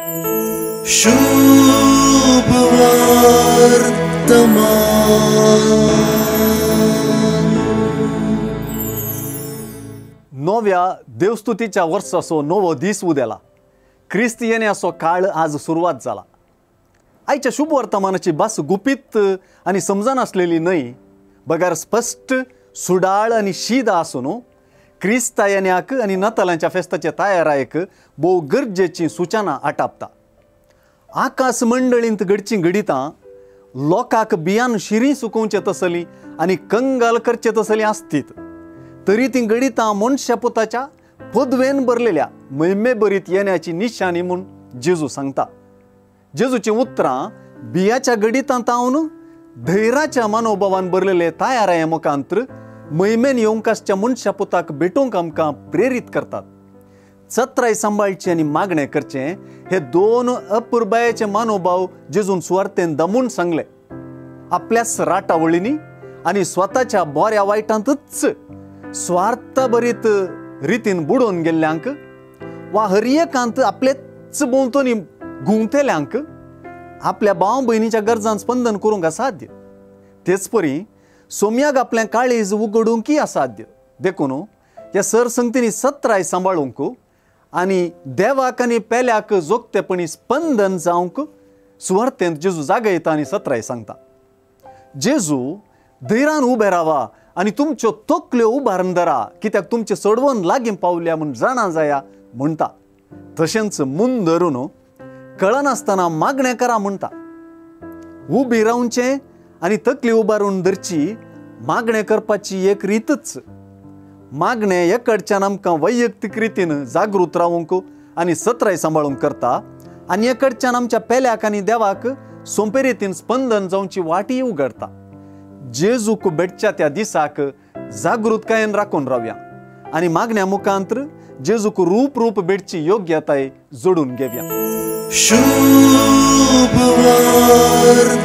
शुभ वर्तमान। नव्या देवस्तुतीच्या वर्साचो नवो दीस उदेला। क्रिस्त येण्याचो काळ आज सुरवात जाला। आयच्या शुभ वर्तमानाची भास गुपीत आनी समजनासलेली न्हय, बगर स्पश्ट सुडाळ आनी शीद आसून क्रिस्ता येण्याक आनी नातालांच्या फेस्ताचे तयारायक भोव गरजेची सुचना आटापता। आकाश मंडळींत घडचीं घडितां लोकांक बियान शिरी सुकोवचे तसली आनी कंगाल करचे तसली आसतीत, तरी तीं घडितां मनशा पुताच्या पदवेन भरलेल्या महिमे भरीत येण्याची निशाणी म्हूण जेजू सांगता। जेजूचीं उतरां बियाच्या घडितां तावन धैर्याच्या मनोभावान भरलेले तयाराये मुखांतर महिमेन येवंक आसच्या मनशा पुताक भेटूंक आमकां प्रेरीत करतात। चत्राय सांबाळची आनी मागणें करचें हे दोन अपुरबायेचे मनोभाव जेजून सुवार्थेन दमून सांगले। आपल्याच राटावळींनी आनी स्वताच्या बऱ्या वायटांतच स्वार्थभरीत रितीन बुडोवन गेल्ल्यांक वा हर एकांत आपलेच भोंवतणी घुंवतेल्यांक आपल्या भाव भयणीच्या गरजान स्पंदन करूंक असाध्य। तेच परी सोम्याक आपलें काळीज उगडूंकय असाध्य। देखून ह्या सरसंगतींनी सत्राय सांबाळूंक आनी देवाक आनी पेल्याक जोगतेपणी स्पंदन जावंक सुवार्थेंत जेजू जागयता आनी सत्राय सांगता। जेजू धैर्यान उबे रावा आनी तुमच्यो तकल्यो उबारून धरा, कित्याक तुमचे सोडवून लागीं पावल्या म्हूण जाणा जाया म्हणटा। तशेंच मुन धरून कळनासतना मागणें करा म्हणटा। उबी रावचें आनी तकली उबारून धरची मागणें करपाची एक रितच। मागणें एकडच्यान आमकां वैयक्तीक रितीन जागृत रावूंक आनी सत्राय सांबाळूंक करता आनी एकडच्यान आमच्या पेल्याक आनी देवाक सोंपे रितीन स्पंदन जावची वाटी उगडता। जेजूक भेटच्या त्या दिसाक जागृतकायेन राखून रावया आनी मागण्या मुखांतर जेजूक रूप रूप भेटची योग्यताय जोडून घेवया। शुभ वर्तमान।